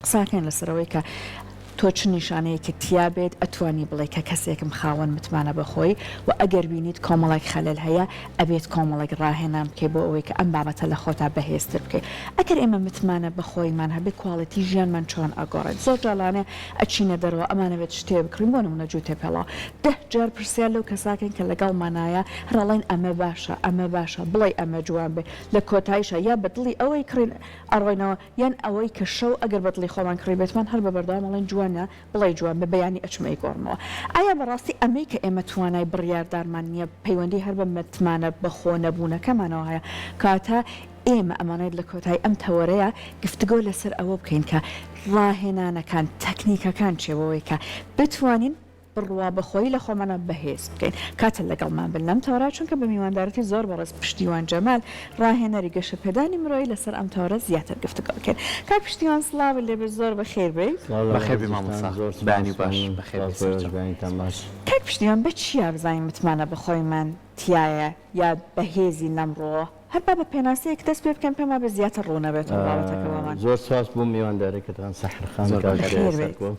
قساکەین لەسەر ئەوەی کە تۆ چ نیشانەیەکت تیا بێت ئەتوانی بڵێی کە کەسێکم خاوەن متمانە بەخۆی و ئەگەر بینیت کۆمەڵێک خەلەل هەیە ئەبێت کۆمەڵێک ڕاهێنان بکەی بۆ ئەوەی کە ئەم بابەتە لە خۆتا بەهێزتر بکەی ئەگەر ئێمە متمانە بەخۆیمان هەبێت quality ژیانمان چۆن ئەگۆڕێت زۆر جار لەوانەیە ئەچینە دەرەوە ئەمانەوێت شتێ بکڕین بۆ نمونە جووتێ پێڵاو دە جار پرسیار لەو کەساکەین کە لەگەڵمانایە هەر ئەڵێن ئەمە باشە ئەمە باشە بڵێی ئەمە جوان بێ لە کۆتاییشا یا بە دڵی ئەوەی کڕین ئەڕۆینەوە یان ئەوەی کە شەو ئەگەر بە دڵی خۆمان کڕیبێتمان هەر بە بەردەوام ئەڵێین جوانە بڵێی جوان بێ بەیانی ئەچم ئەیگۆڕمەوە. ئایا بەڕاستی ئەمەی کە ئێمە توانای بڕیاردانمان نییە پەیوەندی هەر بە متمانە بەخۆ نەبوونەکەمانەوە هەیە؟ کەواتە ئێمە ئەمانەوێت لە کۆتایی ئەم تەوەرەیا گفتگۆ لەسەر ئەوە بکەین کە ڕاهێنانەکان، تەکنیکەکان چیە بۆ ئەوەی کە بتوانین بڕوا بەخۆیی لە خۆمانا بەهێز بکەین. کاتە لەگەڵمان بن لەم تەوەرە چونکە بە میواندارەتی زۆر بەڕێز پشتیوان جەمال ڕاهێنەری گەشەپێدانی مرۆیی لەسەر ئەم تەوەرە زیاتر گفتوگۆ بکەین. کاک پشتیوان سڵاوت لێبێت زۆر بەخێر بێی. سڵاو لە بەخێر بێی بەڕێزیشتان مامۆستا زۆر سوپاس بەیانی باش مەمنون بەخێر سوپاس بێی بۆ ئێوەش سەرچاو. بەیانیتان باش. کاک پشتیوان بە چیا بزانین متمانە بەخۆیمان تیایە یا بەهێزین لەم ڕووەوە؟ هەر با بە پێناسەیەک دەست پێ بکەین پێم وابێ زیاتر ڕوونەبێتەوە بابەتەکە بۆمان. زۆر سوپاس بۆ میواندارەکەتان سەحەر خان زۆر کاک بەخێر بەخێر بێیت. سەرکۆ.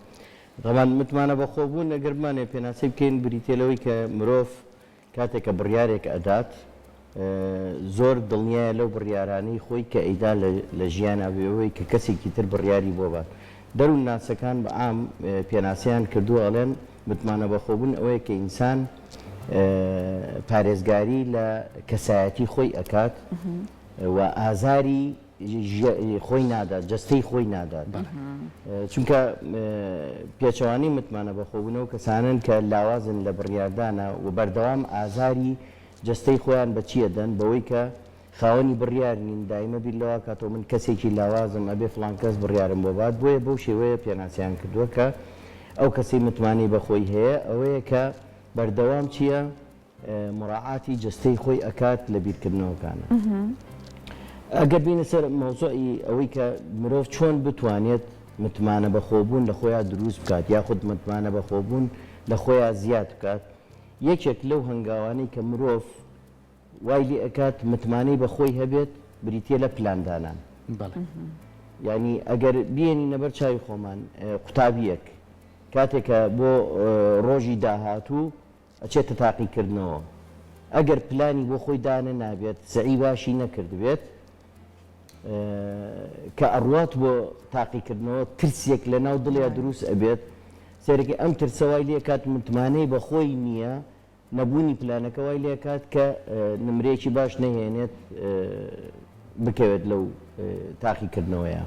تەبعەن متمانە بەخۆبوون ئەگەر بمانەوێت پێناسەی بکەین بریتیە لەوەی کە مرۆڤ کاتێک کە بڕیارێک ئەدات زۆر دڵنیایە لەو بڕیارانەی خۆی کە ئەیدا لە ژیانا بێ ئەوەی کە کەسێکی تر بڕیاری بۆ بات. دەروونناسەکان بە عام پێناسەیان کردووە ئەڵێن متمانە بەخۆبوون ئەوەیە کە ئینسان پارێزگاری لە کەسایەتی خۆی ئەکات و ئازاری خۆی نادات، جەستەی خۆی نادات. چونکە پێچەوانەی متمانە بەخۆبوون ئەو کەسانەن کە لاوازن لە بڕیاردانا و بەردەوام ئازاری جەستەی خۆیان بە چی ئەدەن؟ بەوەی کە خاوەنی بڕیار نین، دایمە بیر لەوە کاتەوە من کەسێکی لاوازم ئەبێ فڵان کەس بڕیارم بۆ بات، بۆیە بەو شێوەیە پێناسەیان کردووە کە ئەو کەسەی متمانەی بەخۆی هەیە ئەوەیە کە بەردەوام چییە؟ موراعاتی جەستەی خۆی ئەکات لە بیرکردنەوەکانا. ئەگەر بینە سەر مەوزوعی ئەوەی کە مرۆڤ چۆن بتوانێت متمانە بەخۆبوون لە خۆیا دروست بکات یاخود متمانە بەخۆبوون لە خۆیا زیاد بکات، یەکێک لەو هەنگاوانەی کە مرۆڤ وای لێ ئەکات متمانەی بە خۆی هەبێت بریتیە لە پلاندانان. بەڵێ. یانی ئەگەر بیێنینە بەر چاوی خۆمان قوتابیەک کاتێک کە بۆ ڕۆژی داهاتوو ئەچێتە تاقیکردنەوە ئەگەر پلانی بۆ خۆی دانەنابێت سەعی باشی نەکردبێت کە ئەڕوات بۆ تاقیکردنەوە ترسێک لە ناو دڵیا دروست ئەبێت سەیرەکەی ئەم ترسە وای لێکات متمانەی بە خۆی نییە نەبوونی پلانەکە وای لێکات کە نمرەیەکی باش نەهێنێت بکەوێت لەو تاقیکردنەوەیە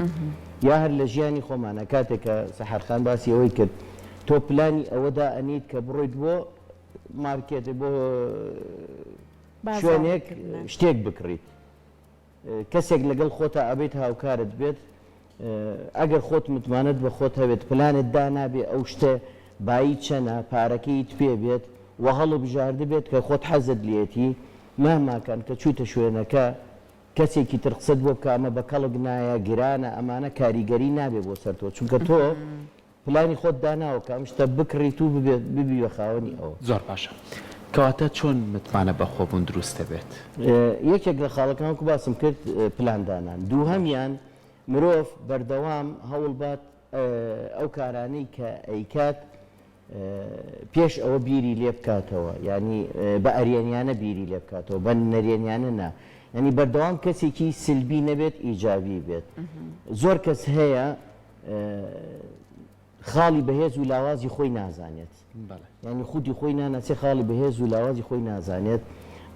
یا هەر لە ژیانی خۆمانە کاتێک کە سەحەر خان باسی ئەوەی کرد تۆ پلانی ئەوە دائەنیت کە بڕۆیت بۆ مارکێت بۆ شوێنێک شتێک بکڕیت کەسێک لەگەڵ خۆتا ئەبیت هاوکارت بێت ئەگەر خۆت متمانەت بە خۆت هەبێت پلانت دانابێ ئەو شتە بایی چەنە پارەکەیت پێ بێت و هەڵبژاردبێت کە خۆت حەزت لێتی مهما کان کە چوویتە شوێنەکە کەسێکی تر قسەت بۆ بکا ئەمە بە کەڵک نایە گرانە ئەمانە کاریگەری نابێ بۆ سەر تۆ چونکە تۆ پلانی خۆت داناوە کە ئەم شتە بکڕیت و ببێت ببی بە خاوەنی ئەوە. زۆر باشە کەواتە چۆن متمانە بەخۆبوون دروست دەبێت؟ یەکێک لە خاڵەکان وەکو باسم کرد پلان دانان دووهەمیان مرۆڤ بەردەوام هەوڵبات ئەو کارانەی کە ئەیکات پێش ئەوە بیری لێ بکاتەوە یانی بە ئەرێنیانە بیری لێ بکاتەوە بە نەرێنیانە نا یانی بەردەوام کەسێکی سلبی نەبێت ئیجابی بێت زۆر کەس هەیە خاڵی بەهێز و لاوازی خۆی نازانێت یانی خودی خۆی ناناسێ خاڵی بەهێز و لاوازی خۆی نازانێت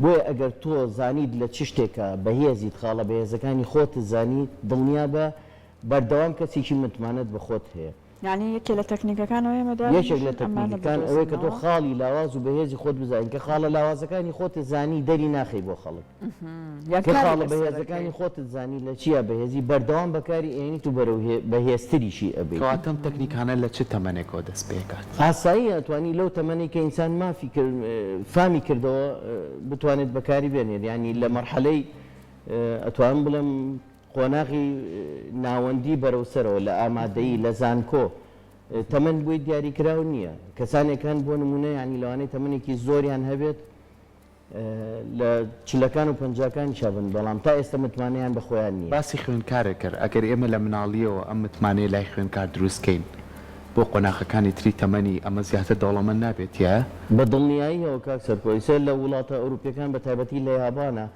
بۆیە ئەگەر تۆ زانیت لە چ شتێکا بەهێزیت خاڵە بەهێزەکانی خۆتت زانی دڵنیابە بەردەوام کەسێکی متمانەت بە خۆت هەیە. یانی یەکێ لە تەکنیکەکان ئەوەیە ئێمە یەکێک لە دابنیشین ئەمانە تەکنیکەکان ئەوەیە کە تۆ بدۆزینەوە. خاڵی لاواز و بەهێزی خۆت بزانی کە خاڵە لاوازەکانی خۆتت زانی دەری ناخەی بۆ خەڵک یان کە کاری خاڵە لەسەر بەهێزەکانی ئەکەی. خۆتت زانی لە چیا بەهێزی بەردەوام بەکاری ئەیەنیت و بەرەو بەهێزتریشی ئەبەیت. کەواتە ئەم تەکنیکانە لە چ تەمەنێکەوە دەست پێکات؟ ئاساییە ئەتوانی لەو تەمەنەی کە ئینسان مافی کرد فامی کردەوە بتوانێت بەکاری بێنێت یانی لە مەرحەلەی ئەتوانم بڵێم قۆناغی ناوەندی بەرەو سەرەوە، لە ئامادەیی، لە زانکۆ، تەمەن بۆی دیاریکراو نییە. کەسانێک هەن بۆ نموونە یانی لەوانەیە تەمەنێکی زۆریان هەبێت، لە چلەکان و پەنجاکانیشا بن بەڵام تا ئێستا متمانەیان بە خۆیان نییە. باسی خوێندکارت کرد، ئەگەر ئێمە لە مناڵییەوە ئەم متمانەیە لای خوێندکار دروست کەین بۆ قۆناخەکانی تری تەمەنی ئەمە زیاتر دەوڵەمەند نابێت تیایا؟ بە دڵنیاییەوە کاک سەرکۆ، ئیستا لە وڵاتە ئەوروپیەکان بە تایبەتی لە یابانا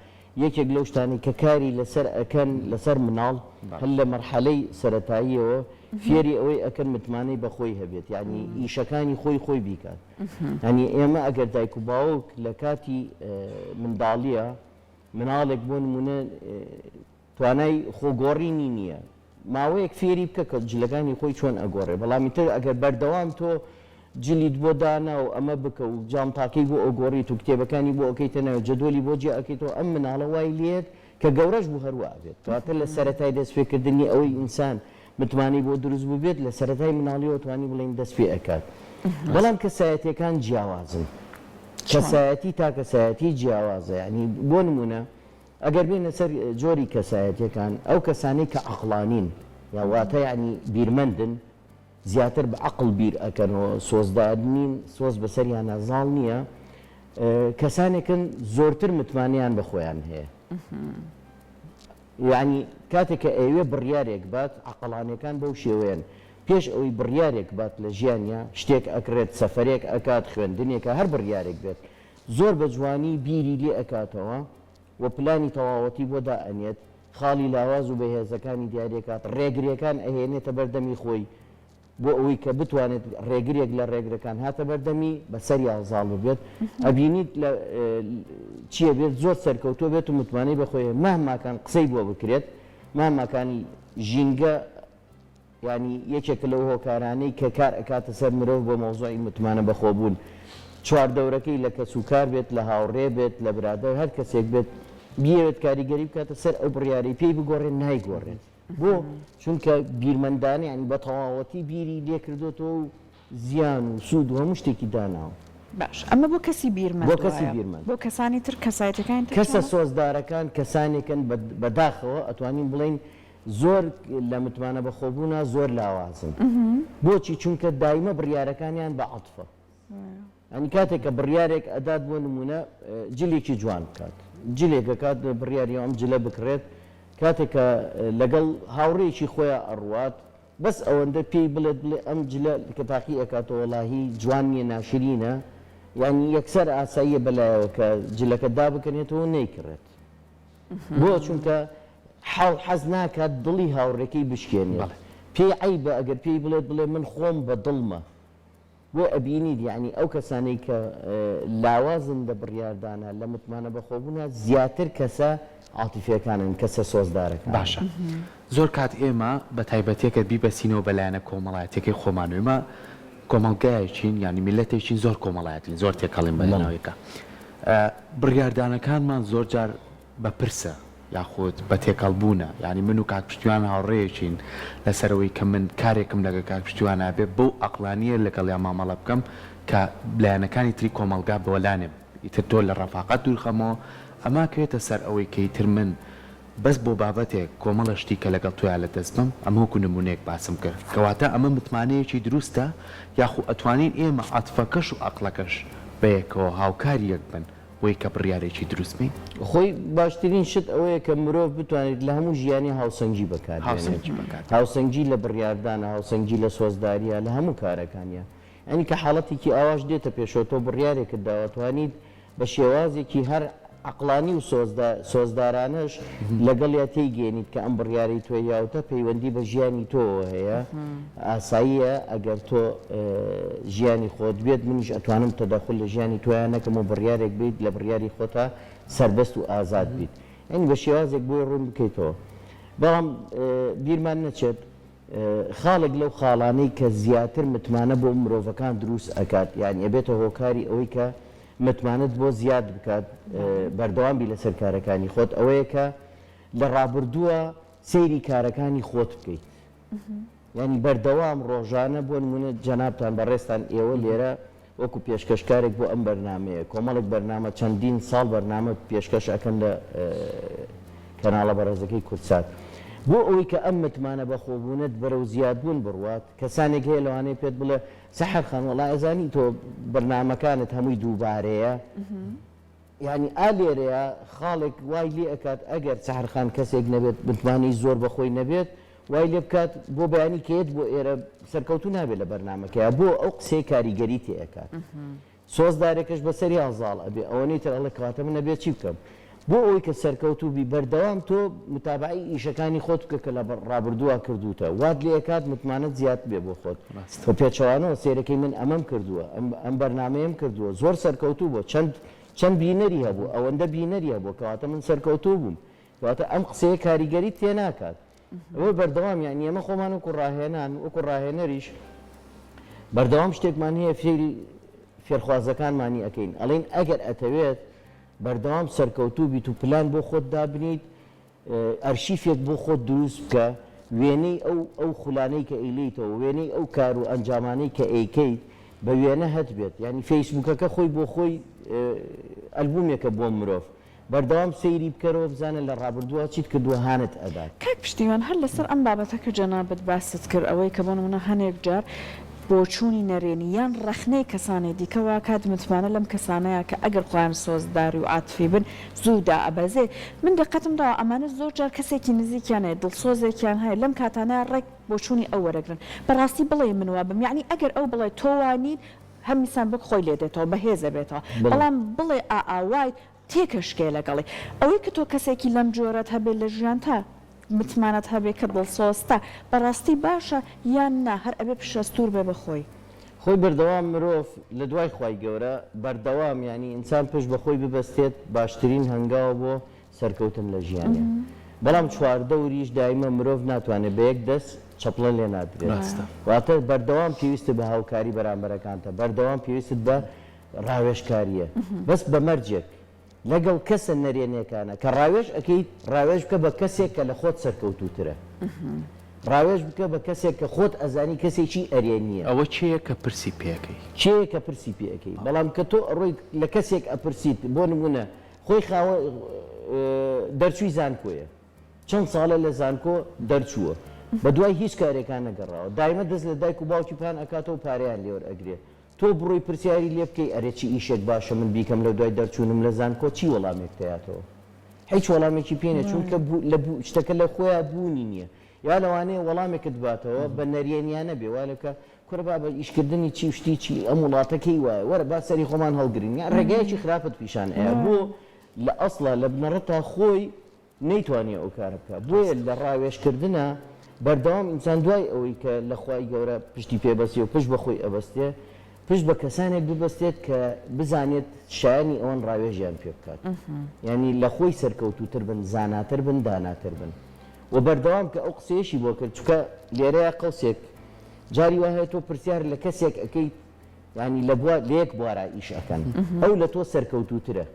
یەکێک لەو شتانەی کە کاری لەسەر ئەکەن لەسەر مناڵ هەر لە مەرحەلەی سەرەتاییەوە فێری ئەوەی ئەکەن متمانەی بە خۆی هەبێت یانی ئیشەکانی خۆی خۆی بیکات. یانی ئێمە ئەگەر دایک و باوک لە کاتی منداڵیە مناڵێک بۆ نمونە توانای خۆگۆڕینی نییە ماوەیەک فێری بکە کە جلەکانی خۆی چۆن ئەگۆڕێ بەڵام ئیتر ئەگەر بەردەوام تۆ جلیت بۆ دانا و ئەمە بکە و جانتاکەی بۆ ئەگۆڕیت و کتێبەکانی بۆ ئەکەیتە ناوی جەدۆلی بۆ جێ ئەکەیتەوە ئەم مناڵە وای لێت کە گەورەش بوو هەر وا ئەبێت. کەواتە لە سەرەتای دەستپێکردنی ئەوەی ئینسان متمانەی بۆ دروست بووبێت لە سەرەتای مناڵیەوە توانی بڵێین دەست پێ ئەکات. بەڵام کەسایەتیەکان جیاوازن. کەسایەتی تا کەسایەتی جیاوازە. یانی بۆ نموونە ئەگەر بێینە سەر جۆری کەسایەتیەکان ئەو کەسانەی کە عەقڵانین یا واتە یانی بیرمەندن زیاتر بە عەقڵ بیر ئەکەنەوە، سۆزدار نین، سۆز بەسەریانا زاڵ نییە، کەسانێکن زۆرتر متمانەیان بە خۆیان هەیە. یەعنی کاتێک کە ئەیەوێ بڕیارێک بات، عەقڵانیەکان بەو شێوەیەن، پێش ئەوەی بڕیارێک بات لە ژیانیا، شتێک ئەکڕێت، سەفەرێک ئەکات، خوێندنێکە، هەر بڕیارێک بێت، زۆر بە جوانی بیری لێ ئەکاتەوە و پلانی تەواوەتی بۆ دائەنێت، خاڵی لاواز و بەهێزەکانی دیاریەکات، ڕێگرێکان ئەهێنێتە بەردەمی خۆی بۆ ئەوەی کە بتوانێت ڕێگرێک لە ڕێگرەکان هاتە بەردەمی بەسەریا زاڵ ببێت، ئەبینیت لە چیە بێت زۆر سەرکەوتووە بێت و متمانەی بەخۆی هەیە مەهماکان قسەی بۆ بکرێت، مەهماکان ژینگە یانی یەکێکە لەو هۆکارانەی کە کار ئەکاتە سەر مرۆڤ بۆ مەوزوعی متمانە بەخۆبوون. چواردەورەکەی لە کەسوکار بێت، لە هاوڕێ بێت، لە برادەر هەر کەسێک بێت بیەوێت کاریگەری بکاتە سەر ئەو بڕیارەی پێی بگۆڕێت نایگۆڕێت. بۆ؟ چونکە بیرمەندانە یانی بە تەواوەتی بیری لێکردۆتەوە و زیان و سوود و هەموو شتێکی داناوە. باش ئەمە بۆ کەسی بیرمەند بۆ کەسی وایە بیرمەند. بۆ کەسانی تر کەسایەتیەکانی تر کەسە چۆنە؟ سۆزدارەکان کەسانێکن بە داخەوە ئەتوانین بڵێین زۆر لە متمانە بەخۆبوونا زۆر لاوازن بۆچی چونکە دایمە بڕیارەکانیان بە عەتفە یانی کاتێک کە بڕیارێک ئەدات بۆ نمونە جلێکی جوان بکات جلێک ئەکات بڕیاری ئەم جلە بکڕێت کاتێک کە لەگەڵ هاوڕێیەکی خۆیا ئەڕوات بەس ئەوەندە پێی بڵێت بڵێ ئەم جلە کە تاقی ئەکاتەوە وەڵاهی جوان نییە ناشرینە یانی یەکسەر ئاساییە بەلایەوە کە جلەکە دابکەنێتەوە و نەیکڕێت. بۆ؟ چونکە حاڵ حەز ناکات دڵی هاوڕێکەی بشکێنێت. پێی عەیبە ئەگەر پێی بڵێت بڵێ من خۆم بە دڵمە. بۆ ئەبینیت یەعنی ئەو کەسانەی کە لاوازن لە بڕیاردانا، لە متمانە بەخۆبوونا زیاتر کەسە عاتیفیەکانن، کەسە سۆزدارەکانن. باشە زۆر کات ئێمە بە تایبەتی ئەگەر بیبەستینەوە بە لایەنە کۆمەڵایەتیەکەی خۆمان و ئێمە کۆمەڵگایەکین یانی میللەتێکین زۆر کۆمەڵایەتین زۆر تێکەڵین بە لەناو یەکا بڕیاردانەکانمان زۆر جار بە پرسە یاخود بە تێکەڵ بوونە یانی من و کاک پشتیوان هاوڕێیەکین لەسەر ئەوەی کە من کارێکم لەگەڵ کاک پشتیوانا بێ بەو ئەقڵانیە لەگەڵیا مامەڵە بکەم کە لایەنەکانی تری کۆمەڵگا بەوەلانێم ئیتر تۆ لە ڕەفاقەت دوورخەمەوە ئەمە ئەکەوێتە سەر ئەوەی کە ئیتر من بەس بۆ بابەتێک کۆمەڵە شتی کە لەگەڵ تۆیا لە دەست بەم، ئەمە وەکو نمونەیەک باسم کرد، کەواتە ئەمە متمانەیەکی دروستە یاخو ئەتوانین ئێمە عاتفەکەش و عەقڵەکەش بەیەکەوە هاوکاری یەک بن بۆی کە بڕیارێکی دروست بەین؟ خۆی باشترین شت ئەوەیە کە مرۆڤ بتوانێت لە هەموو ژیانی هاوسەنگی بەکار بێنێت، هاوسەنگی بەکار بێنێت. هاوسەنگی لە بڕیاردانە، هاوسەنگی لە سۆزدارییە، لە هەموو کارەکانیا. یانی کە حاڵەتێکی ئاواش دێتە پێشەوە تۆ بڕیارێکت داوە توانیت بە شێوازێکی هەر عەقڵانی و سۆزدارانەش لەگەڵیا تێیگەیەنیت کە ئەم بڕیارەی تۆ یاوتە پەیوەندی بە ژیانی تۆوە هەیە، ئاساییە ئەگەر تۆ ژیانی خۆت بێت منیش ئەتوانم تەدەخول لە ژیانی تۆیا نەکەم و بڕیارێک بەیت لە بڕیاری خۆتا سەربەست و ئازاد بیت یانی بە شێوازێک بۆی ڕوون بکەیتەوە بەڵام بیرمان نەچێت خاڵێک لەو خاڵانەی کە زیاتر متمانە بۆ مرۆڤەکان دروست ئەکات یانی ئەبێتە هۆکاری ئەوەی کە متمانەت بۆ زیاد بکات بەردەوام بی لەسەر کارەکانی خۆت ئەوەیە کە لە ڕابردووە سەیری کارەکانی خۆت بکەیت یانی بەردەوام ڕۆژانە بۆ نمونە جەنابتان بەڕێزتان ئێوە لێرە وەکو پێشکەشکارێک بۆ ئەم بەرنامەیە کۆمەڵێک بەرنامە چەندین ساڵ بەرنامە پێشکەش ئەکەن لە کەناڵە بەڕێزەکەی کوردسات بۆ ئەوەی کە ئەم متمانە بەخۆبوونەت بەرەو زیادبوون بڕوات کەسانێک هەیە لەوانەیە پێت بڵێ سەحەر خان وەڵا ئەزانی تۆ بەرنامەکانت هەمووی دووبارەیە. یانی ئا لێرەیا خاڵێک وای لێ ئەکات ئەگەر سەحەر خان کەسێک نەبێت متمانەی زۆر بە خۆی نەبێت وای لێ بکات بۆ بەیانی کە یەت بۆ ئێرە سەرکەوتوو نابێت لە بەرنامەکەیا بۆ ئەو قسەیە کاریگەری تێ ئەکات سۆزدارێکەش بەسەریا زاڵ ئەبێ ئەوەنەی تر ئەڵێ کەواتە من ئەبێ چی بکەم بۆ ئەوەی کە سەرکەوتوو بی بەردەوام تۆ متابەعەی ئیشەکانی خۆت بکە کە لە ڕابردووا کردووتە وات لێ ئەکات متمانەت زیات بێ بۆ خۆت بە پێچەوانەوە سەیرەکەی من ئەمەم کردووە ئەم ئەم بەرنامەیەم کردووە زۆر سەرکەوتوو بووە چەند چەند بینەری هەبوو ئەوەندە بینەری هەبووە کەواتە من سەرکەوتوو بووم کەواتە ئەم قسەیە کاریگەریت تێ ناکات ئەوە بەردەوام یانی ئێمە خۆمان وەکو ڕاهێنان وەکو ڕاهێنەریش بەردەوام شتێکمان هەیە فێری فێرخوازەکانمانی ئەکەین ئەڵێین ئەگەر ئەتەوێت بەردەوام سەرکەوتوو بیت و پلان بۆ خۆت دابنیت ئەرشیفێک بۆ خۆت دروست بکە وێنەی ئەو ئەو خولانەی کە ئەیلێیتەوە وێنەی ئەو کار و ئەنجامانەی کە ئەیکەیت بە وێنە هەت بێت یانی فەیسبووکەکە خۆی بۆ خۆی ئەلبومێکە بۆ مرۆڤ بەردەوام سەیری بکەرەوە بزانە لە ڕابردووە چیت کردووە هانت ئەدات. کاک پشتیوان هەر لەسەر ئەم بابەتە کە جەنابت باست کرد ئەوەی کە بۆ نموونە هەنێک جار بۆچوونی نەرێنی یان ڕەخنەی کەسانی دیکە واکات متمانە لەم کەسانەیا کە ئەگەر خۆیان سۆزداری و عاتفی بن زوو دائەبەزێ من دقەتم داوە ئەمانە زۆر جار کەسێکی نزیکیان هەیە دڵسۆزێکیان هەیە لەم کاتانەیا ڕێک بۆچوونی ئەو وەرەگرن بەڕاستی بڵێی من وابم یەعنی ئەگەر ئەو بڵێ تۆ وانیت هەمیسان وەک خۆی لێ دێتەوە بەهێز ئەبێتەوە بەڵام بڵێ ئا ئا وایت تێکەشکێ لەگەڵی ئەوەی کە تۆ کەسێکی لەم جۆرەت هەبێ لە ژیانتا متمانەت هەبێ کە دڵسۆزتە بەڕاستی باشە یان نا هەر ئەبێ پشەستوور بێ بە خۆی. خۆی بەردەوام مرۆڤ لە دوای خوای گەورە بەردەوام یانی ئینسان پشت بە خۆی ببەستێت باشترین هەنگاوە بۆ سەرکەوتن لە ژیانیا بەڵام چواردەوریش دایمە مرۆڤ ناتوانێت بە یەک دەست چەپڵە لێ نادرێت ڕاستە. واتە بەردەوام پێویستت بە هاوکاری بەرامبەرەکانتە بەردەوام پێویستت بە ڕاوێژکاریە بەس بە مەرجێک لەگەڵ کەسە نەرێنێکانە کە ڕاوێژ ئەکەیت ڕاوێژ بکە بە کەسێک کە لە خۆت سەرکەوتووترە ڕاوێژ بکە بە کەسێک کە خۆت ئەزانی کەسێکی ئەرێنیە. ئەوە کێیە کە پرسی پێ ئەکەی؟ کێیە کە پرسی پێ ئەکەی بەڵام کە تۆ ئەڕۆیت لە کەسێک ئەپرسیت بۆ نمونە خۆی خاوە دەرچووی زانکۆیە چەند ساڵە لە زانکۆ دەرچووە بەدوای هیچ کارێکا نەگەڕاوە دایمە دەست لە دایک و باوکی پان ئەکاتەوە پارەیان لێوەرئەگرێ تۆ بڕۆی پرسیاری لێ بکەی ئەرێ چ ئیشێک باشە من بیکەم لە دوای دەرچوونم لە زانکۆ چی وەڵامێک تەیاتەوە هیچ وەڵامێکی پێ نیە چونکە لە شتەکە لە خۆیا بوونی نییە یا لەوانەیە وەڵامێکت باتەوە بە نەرێنیانە بێ وا لێ بکا کوڕە بابە ئیشکردنی چی و شتی چی ئەم وڵاتە کەی وایە وەرە با سەری خۆمان هەڵگرین یان ڕێگایەکی خراپت پیشان ئەیا بۆ لە ئەسڵا لە بنەڕەتا خۆی نەیتوانیە ئەو کارە بکا بۆیە لە ڕاوێژکردنا بەردەوام ئینسان دوای ئەوەی کە لە خوای گەورە پشتی پێ بەستێ و پشت بە خۆی ئەبەستێ پشت بە کەسانێک ببەستێت کە بزانێت شایەنی ئەوەن ڕاوێژیان پێ بکات یانی لە خۆی سەرکەوتووتر بن زاناتر بن داناتر بن و بەردەوام کە ئەو قسەیەشی بۆ کرد چونکە لێرەیە قەوسێک جاری وا هەیە تۆ پرسیار لە کەسێک ئەکەیت یانی لە بوار لە یەک بوارا ئیش ئەکەن ئەو لە تۆ سەرکەوتووترە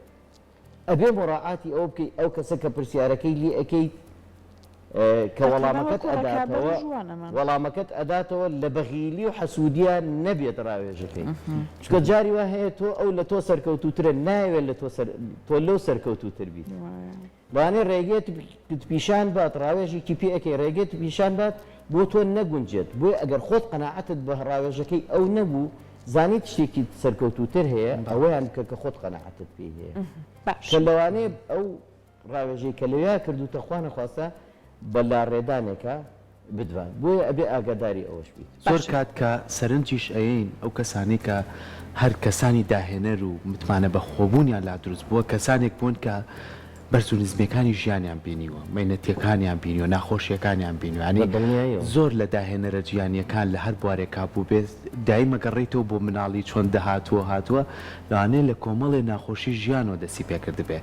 ئەبێ مۆراعاتی ئەوە بکەی ئەو کەسە کە پرسیارەکەی لێ ئەکەیت کە وەڵامەکەت ئەداتەوە وەڵامەکەت ئەداتەوە لە بەغیلی و حەسوودیا نەبێت ڕاوێژەکەی چونکە جاری وا هەیە تۆ ئەو لە تۆ سەرکەوتووترە نایەوێت لە تۆ سەر تۆ لەو سەرکەوتووتر بیت لەوانەیە ڕێگەیەت پیشان بات ڕاوێژێکی پێ ئەکەی ڕێگەیەت پیشان بات بۆ تۆ نەگونجێت بۆیە ئەگەر خۆت قەناعەتت بە ڕاوێژەکەی ئەو نەبوو زانیت شتێکی سەرکەوتووتر هەیە ئەوەیان بکە کە خۆت قەناعەتت پێی هەیە کە لەوانەیە ئەو ڕاوێژەی کە لەویا کردووتە خوا نەخواستە بە لاڕێدانێکا بتبات بۆیە ئەبێ ئاگاداری ئەوەش بیت. زۆر کات کە سەرنجیش ئەیەین ئەو کەسانەی کە هەر کەسانی داهێنەر و متمانە بە خۆبوونیان لا دروست بووە کەسانێک بوون کە بەرز و نزمیەکانی ژیانیان بینیوە مەینەتیەکانیان بینیوە ناخۆشیەکانیان بینیوە یانی بە دڵنیاییەوە. زۆر لە داهێنەرە جیهانیەکان لە هەر بوارێکا بووبێت دایمە گەڕێیتەوە بۆ مناڵی چۆن دەهاتووە هاتووە لەوانەیە لە کۆمەڵێ ناخۆشی ژیانەوە دەستی پێکردبێ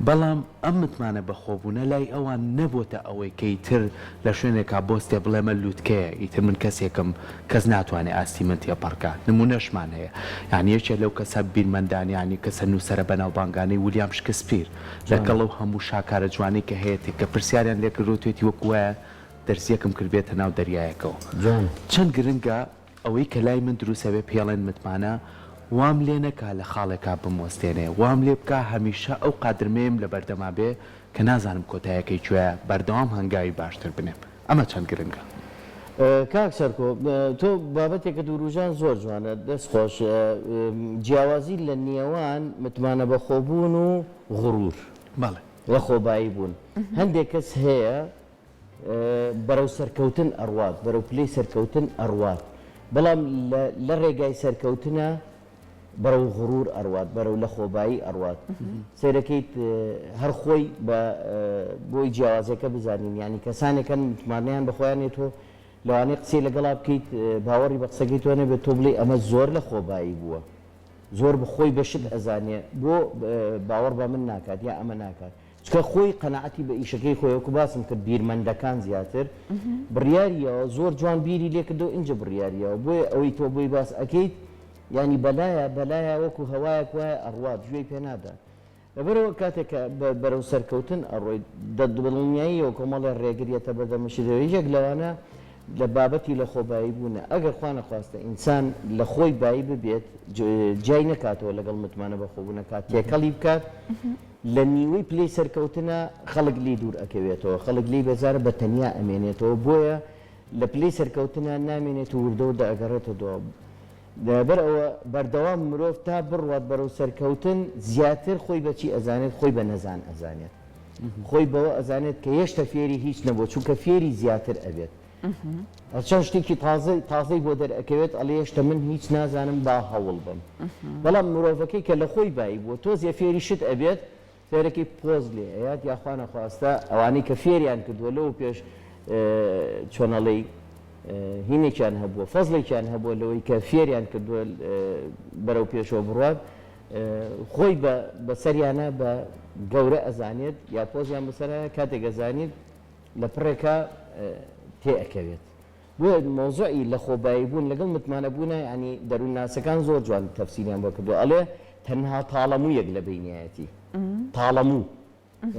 بەڵام ئەم متمانە بەخۆبوونە لای ئەوان نەبۆتە ئەوەی کە ئیتر لە شوێنێکا بۆستێ بڵێ مە لوتکەیە ئیتر من کەسێکم کەس ناتوانێ ئاستی من تێپەڕکا نمونەشمان هەیە یانی یەکێ لەو کەسە بیرمەندان یانی کەسە نوسەرە بەناوبانگانەی ولیام شکسپیر لەگەڵ ئەو هەموو شاکارە جوانەی کە هەیەتی کە پرسیاریان لێکردوە توێتی وەکو وایە دەرزیەکم کردبێتە ناو دەریایەکەوە چەند گرنگە ئەوەی کە لای من دروست ئەبێ پێڵێن متمانە وام لێ نەکا لە خاڵێکا بموەستێنێ، وام لێ بکا هەمیشە ئەو قادرمەیەم لە بەردەما بێ کە نازانم کۆتایەکەی کوێیە، بەردەوام هەنگاوی باشتر بنێم. ئەمە چەند گرنگە؟ کاک سەرکۆ تۆ بابەتێکت وروژاند زۆر جوانە دەست خۆش جیاوازی لە نێوان متمانە بەخۆبوون و غرور بەڵێ. لە خۆبایی بوون هەندێک کەس هەیە بەرەو سەرکەوتن ئەڕوات بەرەو پلەی سەرکەوتن ئەڕوات بەڵام لە ڕێگای سەرکەوتنە بەرەو غرور ئەڕوات بەرەو لەخۆبایی ئەڕوات سەیرەکەیت هەر خۆی بە بۆی جیاوازیەکە بزانین یانی کەسانێک هەن متمانەیان بە خۆیان هەیە تۆ لەوانەیە قسەی لەگەڵا بکەیت باوەڕی بە قسەکەی تۆ نەبێت تۆ بڵێی ئەمە زۆر لە خۆبایی بووە زۆر خۆی بە شت ئەزانێ بۆ باوەڕ بە من ناکات یا ئەمە ناکات چونکە خۆی قەناعەتی بە ئیشەکەی خۆی وەکو باسم کرد بیرمەندەکان زیاتر بڕیاری یاوە زۆر جوان بیری لێ کردەوە ئینجا بڕیاری یاوە بۆیە ئەوەی تۆ بۆی باس ئەکەیت یانی بەلایە بەلایە وەکو هەوایەک وایە ئەڕوات گوێی پێ نادات لەبەرئەوە کاتێک کە بەرەو سەرکەوتن ئەڕۆیت دە دڵنیاییەوە کۆمەڵێ ڕێگر یەتە بەردەمشت یەک لەوانە لە بابەتی لەخۆبایی بوونە ئەگەر خوا نەخواستە ئینسان لە خۆی بایی ببێت جیای نەکاتەوە لەگەڵ متمانە بەخۆبوونەکە تێکەڵی بکات لە نیوەی پلەی سەرکەوتنا خەڵک لێی دوور ئەکەوێتەوە، خەڵک لێی بێزارە بە تەنیا ئەمێنێتەوە، بۆیە لە پلەی سەرکەوتنا نامێنێت و وردە وردە ئەگەڕێتە دواوە. لەبەر ئەوە بەردەوام مرۆڤ تا بڕوات بەرەو سەرکەوتن زیاتر خۆی بە چی ئەزانێت؟ خۆی بە نەزان ئەزانێت. خۆی بەوە ئەزانێت کە هێشتا فێری هیچ نەبووە، چونکە فێری زیاتر ئەبێت. چەند شتێکی تازە تازەی بۆ دەرئەکەوێت ئەڵێ هێشتا من هیچ نازانم با هەوڵ بەم بەڵام مرۆڤەکەی کە لە خۆی بایی بووە تۆزێ فێری شت ئەبێت فێرەکەی پۆز لێ ئەیات یا خوا نەخواستە ئەوانەی کە فێریان کردووە لەوە پێش چۆنەڵێی هینێکیان هەبووە فەزڵێکیان هەبووە لەوەی کە فێریان کردووە بەرەو پێشەوە بڕوات خۆی بە بەسەریانە بە گەورە ئەزانێت یا پۆزیان بەسەرایە کاتێک ئەزانیت لە پڕێکا تێ ئەکەوێت. بۆیە مەوزوعی لەخۆبایی بوون لەگەڵ متمانە بوونا یانی دەروونناسەکان زۆر جوان تەفسیریان بۆ کردووە ئەڵێ تەنها تاڵە موویەک لە بەینیایەتی تاڵە موو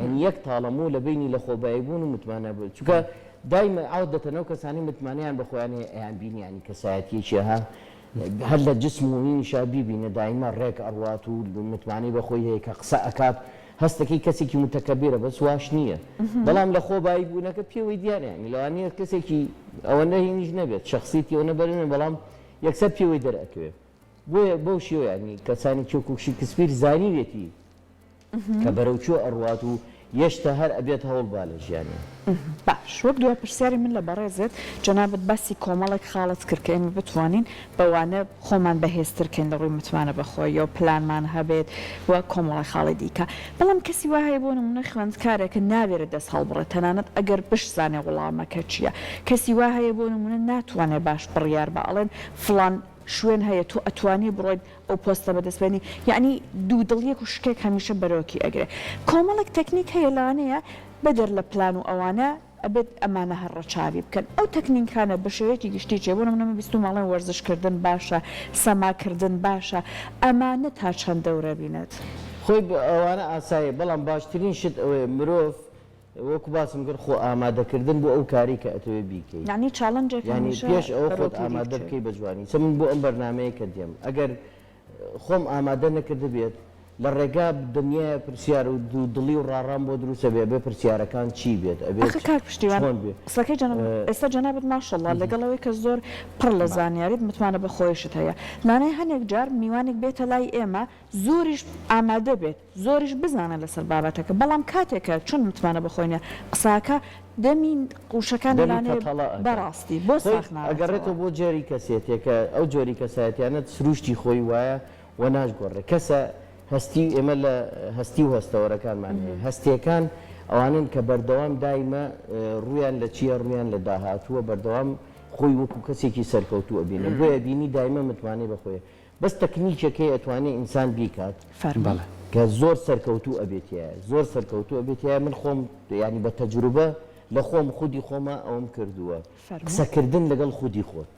یانی یەک تاڵە موو لە بەینی لەخۆبایی بوون و متمانە بوون چونکە دایمە عەودەتەن ئەو کەسانەی متمانەیان بە خۆیان هەیە ئەیان بینی یانی کەسایەتیەکی ها هەر لە جسم و هینیشا بیبینە دایمە ڕێک ئەڕوات و متمانەی بە خۆی هەیە کە قسە ئەکات هەستەکەی کەسێکی متەکەبیرە بەس واش نییە بەڵام لە خۆ بایی بوونەکە پێوەی دیارە یانی لەوانەیە کەسێکی ئەوەندە هینیش نەبێت شەخسیتی ئەوەنە بەرز نەبێت بەڵام یەکسەر پێوەی دەرئەکەوێت بۆیە بەو شێوە یانی کەسانی وەکو شکسپیر زانیوێتی کە بەرەو کوێ ئەڕوات و یەشتا هەر ئەبێت هەوڵ با لە ژیانیا. باش وەک دوا پرسیاری من لە بەڕێزت، جەنابت باسی کۆمەڵێک خاڵت کرد کە ئێمە بتوانین بەوانە خۆمان بەهێزتر کەین لە ڕووی متمانە بەخۆییەوە پلانمان هەبێت و کۆمەڵێک خاڵی دیکە بەڵام کەسی وا هەیە بۆ نموونە خوێندکارێکە ناوێرێت دەست هەڵبڕێت تەنانەت ئەگەر بشزانێ وڵامەکە چییە کەسی وا هەیە بۆ نموونە ناتوانێ باش بڕیار با ئەڵێن فڵان شوێن هەیە تۆ ئەتوانی بڕۆیت ئەو پۆستە بەدەست بێنی یەعنی دوودڵیەک و شکێک هەمیشە بەرۆکی ئەگرێ کۆمەڵێک تەکنیک هەیە لەوانەیە بەدەر لە پلان و ئەوانە ئەبێت ئەمانە هەر ڕەچاوی بکەن ئەو تەکنینکانە بە شێوەیەکی گشتی چیە بۆ نمونە من بیستومە ئەڵێن وەرزش کردن باشە سەما کردن باشە ئەمانە تا چەند دەورە بینێت؟ خۆی ئەوانە ئاساییە بەڵام باشترین شت ئەوەیە مرۆڤ وەکو باسم کرد خۆ ئامادەکردن بۆ ئەو کارەی کە ئەتەوێ بیکەی یانی challenge ێک یانی هەمیشە پێش ئەوە خۆت بەرەو پیری ئامادە بچێ. بکەی بە جوانی چە من بۆ ئەم بەرنامەیە کە دێم ئەگەر خۆم ئامادە نەکردبێت لە ڕێگا دنیایە پرسیار و دوودڵی و ڕاڕام بۆ دروست ئەبێ ئەبێ پرسیارەکان چی بێت ئەبێ ئاخە کاک پشتیوان چۆن بێ قسەکەی جەنابت ئێستا جەنابت ماشەڵا لەگەڵ ئەوەی کە زۆر پڕ لە زانیاریت متمانە بە خۆیشت هەیە لانەیە هەنێک جار میوانێک بێتە لای ئێمە زۆریش ئامادە بێت زۆریش بزانێت لەسەر بابەتەکە بەڵام کاتێک کە چون متمانە بە خۆی نیە قساکە دەمی وشەکانی دەمی لانەیە تەتەڵە ئەکات بەڕاستی بۆ خۆی ساغ نابێتەوە. ئەگەڕێتەوە بۆ جۆری کەسێتیەکە ئەو جۆری کەسایەتیانە سروشتی خۆی وایە و ناشگۆڕێ کەسە هەستی ئێمە لە هەستی و هەستەوەرەکانمان هەیە هەستیەکان ئەوانەن کە بەردەوام دایمە ڕوویان لە چیە ڕوویان لە داهاتووە بەردەوام خۆی وەکو کەسێکی سەرکەوتوو ئەبینێ بۆیە بینی دایمە متمانەی بە خۆیە بەس تەکنیکێک هەیە ئەتوانێ ئینسان بیکات فەرموو. بەڵێ. کە زۆر سەرکەوتوو ئەبێ تیایا زۆر سەرکەوتوو ئەبێ تیایا من خۆم یانی بە تەجروبە لە خۆم خودی خۆما ئەوەم کردووە فەرموو. قسەکردن لەگەڵ خودی خۆت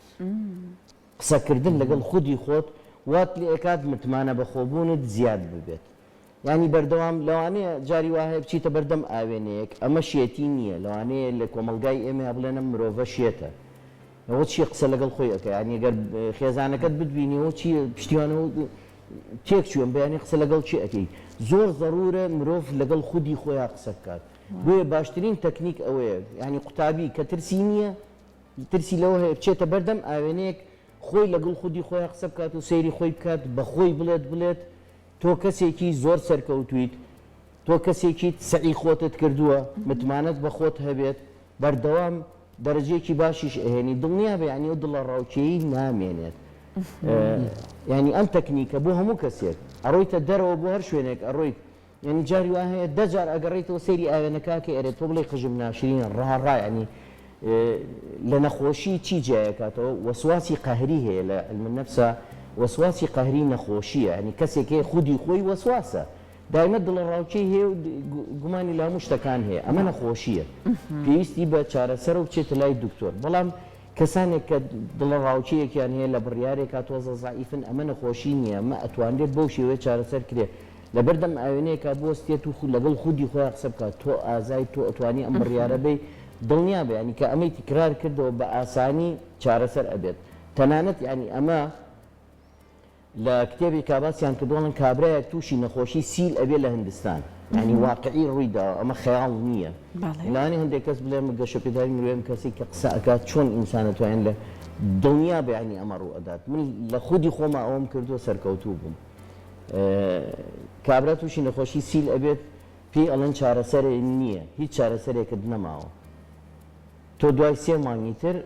قسەکردن لەگەڵ خودی خۆت وات لێ ئەکات متمانە بەخۆبوونت زیاد ببێت یانی بەردەوام لەوانەیە جاری وا هەیە بچیتە بەردەم ئاوێنەیەک ئەمە شێتی نییە لەوانەیە لە کۆمەڵگای ئێمەیا بڵێن ئەم مرۆڤە شێتە ئەوە چیە قسە لەگەڵ خۆی ئەکا یانی گەر خێزانەکەت بتبینی ئەوە چیە پشتیوانەوە تێک چووە بەیانی قسە لەگەڵ کێ ئەکەی زۆر زەرورە مرۆڤ لەگەڵ خودی خۆیا قسە بکات بۆیە باشترین تەکنیک ئەوەیە یانی قوتابی کە ترسی نییە. ترسی لەوە هەیە بچێتە بەردەم ئاوێنەیەک خۆی لەگڵ خودی خۆیا قسە بکات و سەیری خۆی بکات بە خۆی بڵێت بڵێت تۆ کەسێکی زۆر سەرکەوتویت تۆ کەسێکیت سەعی خۆتت کردووە متمانەت بە خۆت هەبێت بەردەوام دەرەجەیەکی باشیش ئەهێنی دڵنیابە یانی ئەو دڵەڕاوکێی نامێنێت یانی ئەم تەکنیکە بۆ هەموو کەسێک ئەڕۆیتە دەرەوە بۆ هەر شوێنێک ئەڕۆیت یانی جاری وا هەیە دە جار ئەگەڕێیتەوە سەیری ئاوێنەکە ئەکەی ئەرێ تۆ بڵێی قژم ناشرینە ڕا ڕا یانی لە نەخۆشی چی جیایەکاتەوە وەسواسی قەهری هەیە لە علم النفسا وەسواسی قەهری نەخۆشیە یانی کەسێک هەیە خودی خۆی وەسواسە دایمە دڵەڕاوکێی هەیە و گومانی لە هەموو شتەکان هەیە ئەمە نەخۆشیە پێویستی بە چارەسەرە و بچێتە لای دکتۆر بەڵام کەسانێک کە دڵەڕاوکێیەکیان هەیە لە بڕیارێکا تۆزە زەعیفن ئەمە نەخۆشی نییە ئەمە ئەتوانرێت بەو شێوەیە چارەسەر کرێ لەبەردەم ئاوێنەیەکا بوەستێت و لەگەڵ خودی خۆیا قسە بکات تۆ ئازایت تۆ ئەتوانی ئەم بڕیارە بەی دڵنیابە یانی کە ئەمەی تکرار کردەوە بە ئاسانی چارەسەر ئەبێت تەنانەت یانی ئەمە لە کتێبێکا باسیان کردوە ئەڵێن کابرایەک توشی نەخۆشی سیل ئەبێ لە هندستان یانی واقعی ڕووی داوە ئەمە خەیاڵ نییە لەوانەیە هەندێک کەس بڵێ ئەمە گەشەپێدانی مرۆیە ئەم کەسەی کە قسە ئەکات چۆن ئینسان ئەتوانێت لە دڵنیابە یانی ئەمە ڕوو ئەدات من لە خودی خۆما ئەوەم کردووە سەرکەوتوو بووم کابرا تووشی نەخۆشی سیل ئەبێت پێی ئەڵێن چارەسەرێ نییە هیچ چارەسەرێکت نەماوە تۆ دوای سێ مانگی تر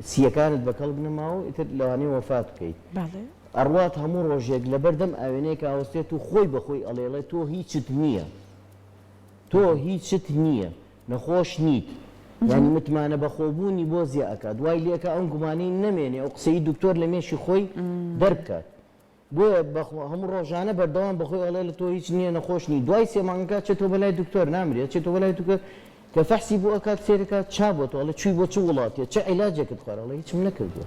سییەکانت بە کەڵک نەماوە و ئیتر لەوانەیە وەفات بکەیت. ئەڕوات هەموو ڕۆژێک لەبەردەم ئاوێنەیەکا ئەوەستێت و خۆی بە خۆی ئەڵێڵێ تۆ هیچت نییە. تۆ هیچت نییە. نەخۆش نیت. یانی متمانە بەخۆبوونی بۆ زیا ئەکات. وای لێکا ئەم گومانەی نەمێنێ ئەو قسەی دکتۆر لە مێشی خۆی دەربکات. بۆیە بەخوا هەموو ڕۆژانە بەردەوام بەخۆی ئەڵێ لە تۆ هیچ نییە نەخۆش نی دوای سێ مانگەکە ئەچێتەوە بەلای دکتۆر نامرێ ئەچێتەوە بەلای دکتۆر کە فەحسی بۆ ئەکات سێرەکات چا بۆتەوە ئەڵێ چووی بۆ چ وڵاتێ چ عیلاجێکت خوارد ئەڵێ هیچم نەکردووە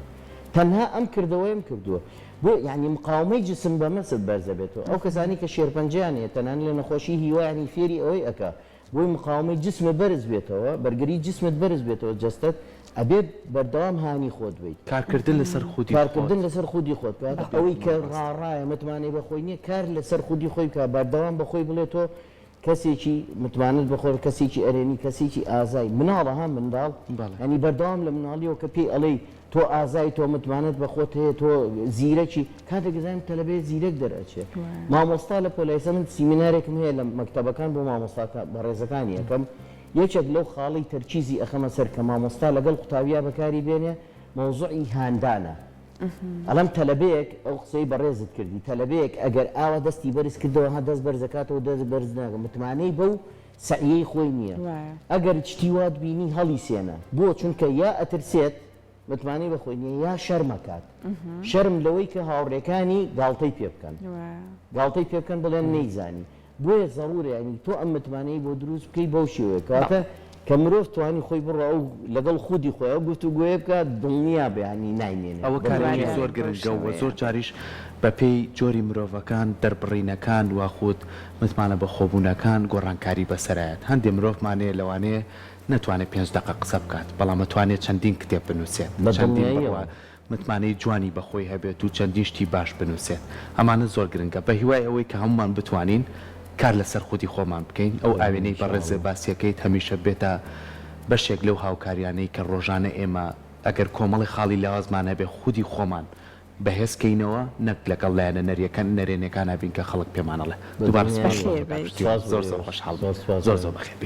تەنها ئەم کردەوەیم کردووە بۆ یعنی مقاومەی جسم بەمە بەرزەبێتەوە ئەو کەسانی کە شێرپەنجەیان هەیە تەنانەت لە نەخۆشی هیوا یعنی فێری ئەوەی ئەکا بۆی مقاومەی جسمت بەرز بێتەوە، بەرگری جسمت بەرز بێتەوە جەستەت، ئەبێت بەردەوام هانی خۆت بەیت. کارکردن لەسەر خودی خۆت. کارکردن لەسەر خودی خۆت، کەواتە ئەوەی کە ڕاڕایە متمانەی بە خۆی نییە، کار لەسەر خودی خۆی بکات، بەردەوام بە خۆی بڵێ تۆ کەسێکی متمانەت بە خۆت، کەسێکی ئەرێنی، کەسێکی ئازای، مناڵە ها منداڵ، یانی بەردەوام لە مناڵیەوە کە پێی ئەڵێی تۆ ئازای تۆ متمانەت بە خۆت هەیە تۆ زیرەکی کاتێک دەزانم تەلەبەیە زیرەک دەرئەچێ مامۆستا لە پۆلایسە من سیمینارێکم هەیە لە مەکتەبەکان بۆ مامۆستاکە بەڕێزەکانی ئەکەم یەکێک لەو خاڵی تەرکیزی ئەخەمە سەر کە مامۆستا لەگەڵ قوتابیا بەکاری بێنێ مەوزوعی هاندانە ئەڵێم تەلەبەیەک ئەو قسەی بەڕێزت کردی تەلەبەیەک ئەگەر ئاوا دەستی بەرز کردەوە ها دەست بەرزەکاتەوە دەست بەرز ناکە متمانەی بەو سەعیەی خۆی نییە ئەگەر شتی وات بینی هەڵیسێنە بۆ چونکە یا ئەترسێت متمانەی بە خۆی نییە یا شەرمەکات شەرم لەوەی کە هاوڕێکانی گاڵتەی پێ بکەن گاڵتەی پێ بکەن بڵێن نەیزانی بۆیە زەڕورە یانی تۆ ئەم متمانەی بۆ دروست بکەی بەو شێوەیە کەواتە کە مرۆڤ توانی خۆی بڕوا و لەگەڵ خودی خۆی ئەو گفتوگۆیە بکات دڵنیا بە یانی نایمێنێت ئەوە کارێکی زۆر گرنگە و زۆر جاریش بەپێی جۆری مرۆڤەکان دەربڕینەکان واخود متمانە بەخۆبوونەکان گۆڕانکاری بەسەرایەت، هەندێ مرۆڤمان هەیە لەوانەیە نەتوانێت پێنج دەقە قسە بکات، بەڵام ئەتوانێت چەندین کتێب بنووسێت، بە چەندین بڕوا دڵنیاییەوە. متمانەی جوانی بە خۆی هەبێت و چەندین شتی باش بنووسێت. ئەمانە زۆر گرنگە. بە هیوای ئەوەی کە هەموومان بتوانین کار لەسەر خودی خۆمان بکەین، ئەو ئاوێنەی ان شاء بەڕێزت اللە. باسیەکەیت هەمیشە بێتە بەشێک لەو هاوکاریانەی کە ڕۆژانە ئێمە ئەگەر کۆمەڵی خاڵی لاوازمان هەبێت خودی خۆمان بەهێز کەینەوە نەک لەگەڵ لایەنە نەریەکان نەرێنیەکانا بین کە خەڵک پێمان ئەڵێ بە دووبارە سوپاس دڵنیاییەوە. بۆ بەخێر کاک بێیت. پشتیوان سپاس بۆ زۆر زۆر ئێوەش. خۆشحاڵ زۆر بووم سپاس بۆ زۆر زۆر ئێوەش. بەخێر بێی.